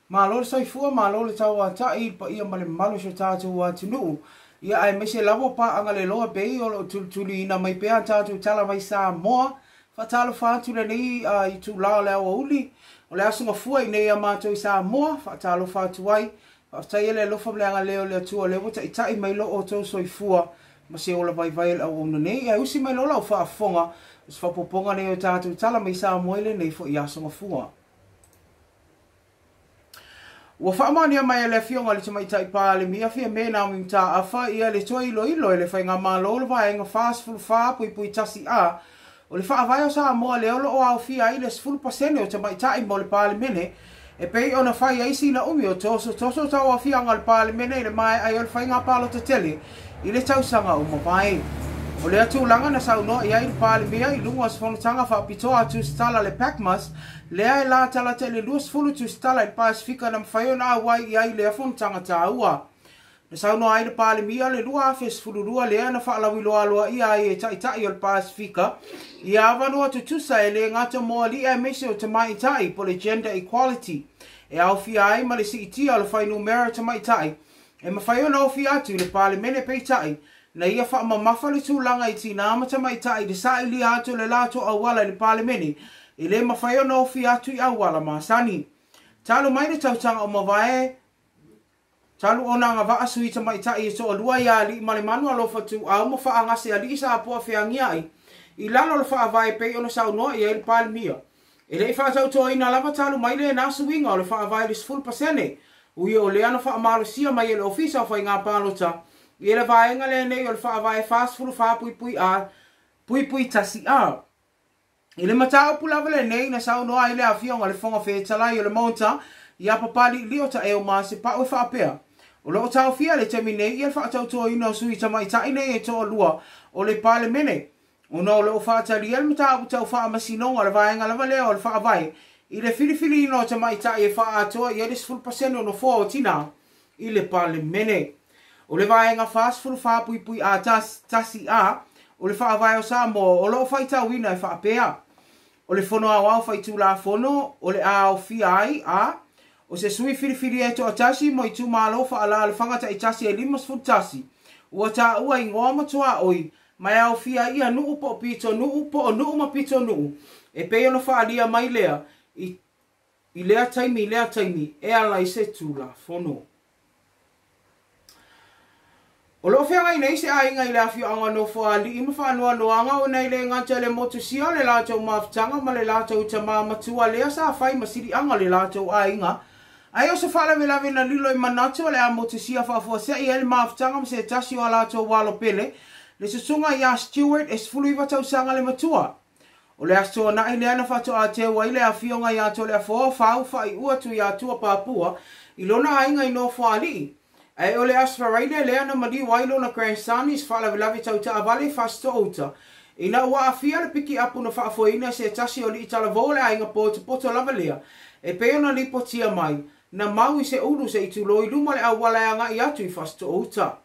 Malo le soifua, malo le tauatai i le paia ma le mamalu o si o tatou atunuu, ia aemaise lava o paaga le loa pei o lo o tulituliina mai pea a tatou tala mai Samoa. Faatalofa atu lenei itula o le aoauli o le Aso Gafua i nei a matou i Samoa. Faatalofa atu ai, faafetai le alofa ma le agalelei o le Atua o lea ua taitai mai lo outou soifua ma se ola vaivai o le auauna nei. Ae usi mai loa lau faafofoga o se faaopoopoga nei o tatou tala mai Samoa i lenei foi Aso Gafua. Ua faamaonia mai e le Afioga i le Tamaitai Palemia Fiame Naomi Mataafa ia le toe iloilo e le Faigamalo o le Vaega 44.1A o le Faavae o Samoa lea o lo o aofia ai le 10% o tamaitai mo le Palemene e pei ona fai ai sina umi o tosotoso tauaofiaga o le Palemene i le maea ai o le faiga palota tele i le tausaga ua mavae. O lea tulaga na saunoa i ai le Palemia i luga o se fonotaga faapitoa a Tusitala le PACMAS lea e latalata i le 20 tusitala i le Pasefika na mafai ona auai i ai i lea fonotaga taua. Na saunoa ai le Palemia le 2012 lea na faalauiloa aloaia ai e Taitai o le Pasefika ia avanoa tutusa e le gata mo alii aemaise o tamaitai po le gender equality e aofia ai ma le siitia o le fuainumera tamaitai e mafai ona ofi atu i le Palemene. Peitai, na ia faamamafa le tulaga i tinā ma tamaitai i le sailia atu o le latou auala i le Palemene e le mafai ona ofi atu i auala masani. Talu mai le tausaga o mavae, talu ona agavaa sui tamaitai e toalua ia Aliimalemanu Alofa Tuuau ma Faagase Alii Sapoa Feagiai i lalo o le Faavae pei ona saunoa i ai le Palemia. E le i faatautoina lava talu mai lena suiga o le Faavae i le 10%, ui o lea na faamalosia mai e le Ofisa o Faiga Palota i le vaega lenei o le Faavae 44.A .1A. I le mataupu lava lenei na saunoa ai le Afioga i le Fofoga Fetalai o le Maota ia Papaliilio Taeo Masepau e faapea, o lo o taofia i le taimi nei ia le faatautoina o sui tamaitai nei e toalua o le Palemene, ona o lo o faatalia le mataupu tau faamasinoga o le vaega lava lea o le Faavae i le filifiliina o tamaitai e faaatoa i ai le 10% o nofoa o tinā i le Palemene. O le vaega 44.A 1A o le Faavae o Samoa o lo o faitauina e faapea, o le Fono Aoao Faitulafono o le a aofia ai a o se sui filifilia e toatasi mo itumalo faaalaalafaga taitasi e 51 ua taua igoa ma tuaoi ma e aofia ai ia nuu po o pitonuu po o nuu ma pitonuu e pei ona faaalia mai lea i lea taimi i lea taimi e ala i se Tulafono. O lo o feagai nei se aiga i le afioaga Nofoalii ma faanoanoaga ona e le gata i le motusia o le latou mafutaga ma le latou tamā matua lea sa fai ma siliaga o le latou aiga, ae o se faalavelave na lilo i manatu o le a motusia faafuasei ai le mafutaga ma se tasi o a latou alo pele, le susuga ia Stewart e 19 tausaga le matua. O le Aso Toonai lea na faatoa teu ai le afioga ia Toleafoa Fau Faaiua Tuiatua Papua i lona aiga i Nofoalii. Ae o le Aso Faraile lea na maliu ai lona grandson i se faalavelave tau taavale i Fasitoouta, ina ua aafia le pikiapu na faafoeina e se tasi o alii talavou o le aiga potopoto lava lea, e pei ona lipotia mai, na mau i se ulu se i tulou i luma o le auala e agai atu i Fasitoouta.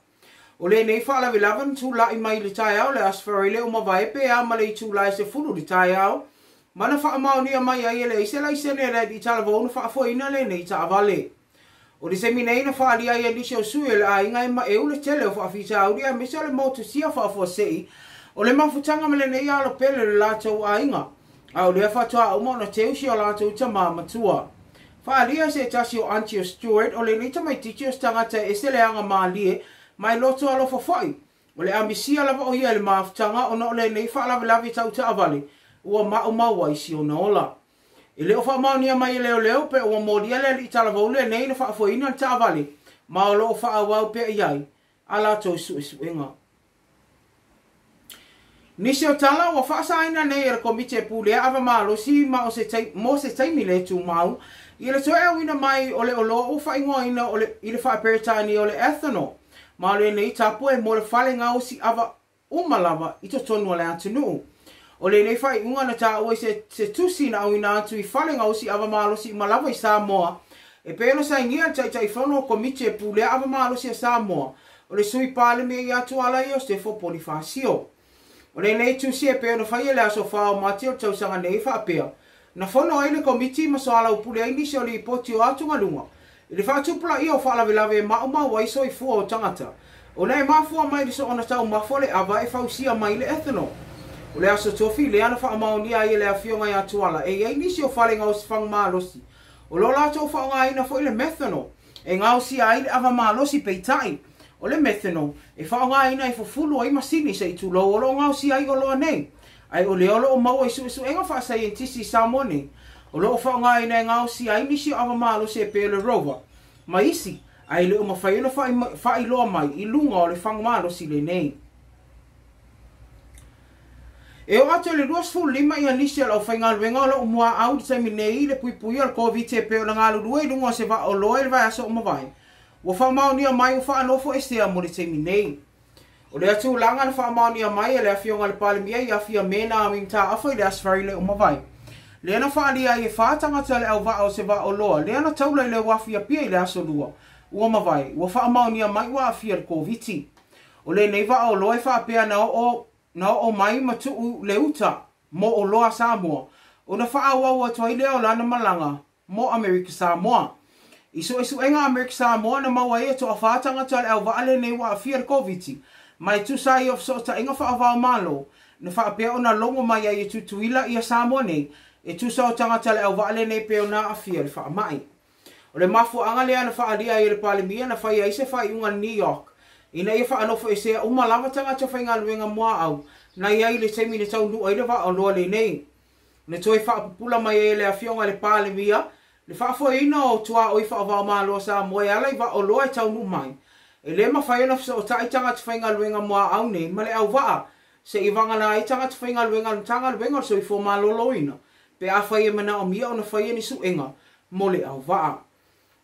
O lenei faalavelave na tulai mai i le taeao o le Aso Faraile ua mavae pe a ma le itula e 10 i le taeao, ma na faamaonia mai ai e leai se laisene a le alii talavou na faafoeina lenei taavale. O le taimi nei na faaalia ai e nisi o sui o le aiga e maeu le tele o faafitauli aemaise o le motusia faafuasei o le mafutaga ma lenei alo pele o le latou aiga, a o lea faatoa uma ona teu si o latou tamā matua. Faaalia se tasi o aunty o Stewart o lenei tamaitiiti o se tagata e ese le aga malie ma e loto alofa foi. O le amisia lava o ia i le mafutaga ona o lenei faalavelave tau taavale ua maumau ai si ona ola. E le o faamaonia mai e leoleo pe ua molia le alii talavou lenei na faafoeina le taavale, ma o lo o faaauau pea i ai a latou suesuega. Nisi o tala ua faasaina nei e le Komiti e pulea ava malosi ma o se mo se taimi le tumau i le toe auina mai o le oloa ua faaigoaina o le i le faa-Peretania o le ethanol, ma o lenei tapu e mo le fale gaosi ava uma lava i totonu o le atunuu. O lenei faaiuga na taua i se tusi na auina atu i fale gaosi ava malosi uma lava i Samoa, e pei ona sainia le Taitaifono o Komiti e pulea ava malosi a Samoa, o le Sui Palemia ia Tuala Iosefo Ponifasio. O lenei tusi e pei ona faia i le aso 4 o Mati o le tausaga nei e faapea, Na fono ai le Komiti ma soalaupule ai nisi o lipoti o atugaluga i le faatupulaia o faalavelave e maumau ai soifua o tagata ona e mafua mai i le soona taumafa o le ava e fausia mai le ethanol. O le Aso Tofi lea na faamaonia ai e le Afioga ia Tuala e i ai nisi o fale gaosi fagu malosi o lo o latou faaaogaina foi le methanol e gaosia ai le ava malosi. Peitai, o le methanol e faaaogaina e fufulu ai masini se i tulou o lo o gaosia ai oloa nei, ae o lea o lo o maua i suesuega faasaienitisi i Samoa nei, o lo o faaaogaina e gaosia ai nisi o ava malosi e pei o le Rover ma isi, ae le o mafai ona faailoa mai i luga o le fagu malosi lenei. E oo atu i le 25 ia nisi o le aufaigaluega o lo o muaau i le taimi nei i le puipuia o le Koviti e pei ona galulue i luga o se vaa oloa i le vaiaso ua mavae, ua faamaonia mai ua faanofoesea mo le taimi nei. O lea tulaga na faamaonia mai e le Afioga i le Palemia ia Fiame Naomi Mataafa i le Aso Faraile ua mavae, lea na faaalia ai e 4 tagata le auvaa o se vaa oloa lea na taula i le uafu i Apia i le Aso Lua ua mavae, ua faamaonia mai ua aafia i le Koviti. O lenei vaa oloa e faapea na oo mai ma tuu le uta mo oloa a Samoa ona faaauau atu ai lea o lana malaga mo Amerika Samoa. I suesuega Amerika Samoa na maua ai e toa-4 tagata o le auvaa lenei ua aafia i le Koviti, ma e tusa ai o fesootaiga faava-o-Malo na faapea ona logo mai ai e Tutuila ia Samoa nei e tusa o tagata o le auvaa lenei pei ona aafia i le faamai. O le mafuaaga lea na faaalia ai e le Palemia na faia ai se faaiuga a le NEOC ina ia faanofoesea uma lava tagata faigaluega muaau na i ai i le taimi na taunuu ai le vaa oloa lenei. Na toe faapupula mai ai e le Afioga i le Palemia le faafoeina o tuaoi faava-o-Malo a Samoa e ala i vaa oloa e taunuu mai. E le mafai ona fesootai tagata faigaluega muaau nei ma le auvaa seia vagana ai tagata faigaluega a le Matagaluega o le Soifua Maloloina pe afai e manaomia ona faia ni suega mo le auvaa.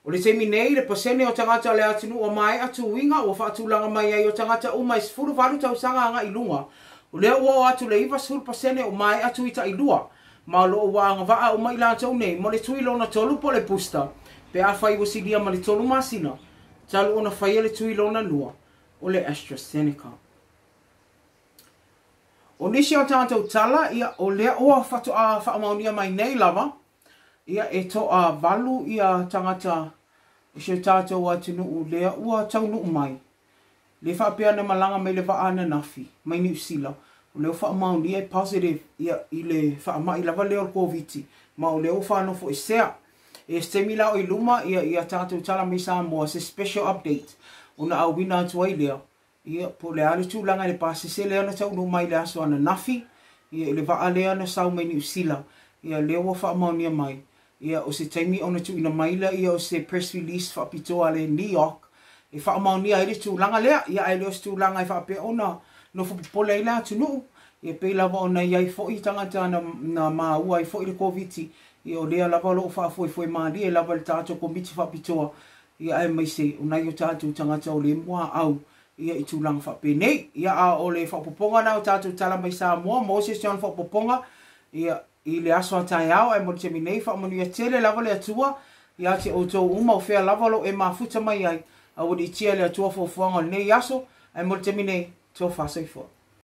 O le taimi nei, le pasene o tagata o le atunuu ua maea tuiga ua faatulaga mai ai o tagata uma e 18 tausaga agai i luga, o lea ua oo atu le 90% ua maea tui tailua, ma o lo o ua agavaa uma i latou nei mo le tui lona tolu po o le booster pe afai ua silia ma le 3 masina talu ona faia le tui lona lua o le AstraZeneca. O nisi o tatou tala, ia, o lea ua faatoa faamaonia mai nei lava, ia, e toa-8 ia tagata o si o tatou atunuu lea ua taunuu mai, le faapea na malaga mai le vaa ananafi mai Niu Sila, o lea ua faamaonia e positive ia i le faamai lava lea o le Koviti, ma o lea ua faanofoesea. E se taimi la o i luma ia, ia tatou tala mai Samoa se special update ona auina atu ai lea, ia, po o le a le tulaga i le pasese lea na taunuu mai le aso ananafi, ia, i le vaa lea na sau mai Niu Sila, ia, lea ua faamaonia mai. Ia, o se taimi ona tuuina mai lea ia o se press release faapitoa a le NEOC e faamaonia ai le tulaga lea, ia, ae le o se tulaga e faapea ona nofo popole ai le atunuu, ia, pei lava ona i ai foi tagata na maua ai foi le Koviti, ia, o lea lava o lo o faafoefoe malie lava le tatou komiti faapitoa, ia, aemaise o nai o tatou tagata o le muaau ia i tulaga faapenei. Ia, a o le faaopoopoga na o tatou tala mai Samoa mo se isi ona faaopoopoga, ia, i le aso a taeao, ae mo le taimi nei, faamanuia tele lava le Atua ia te outou uma o fea lava o lo o e mafuta mai ai. Aualiitia e le Atua fuafuaga o lenei aso, ae mo le taimi nei, tofa soifua.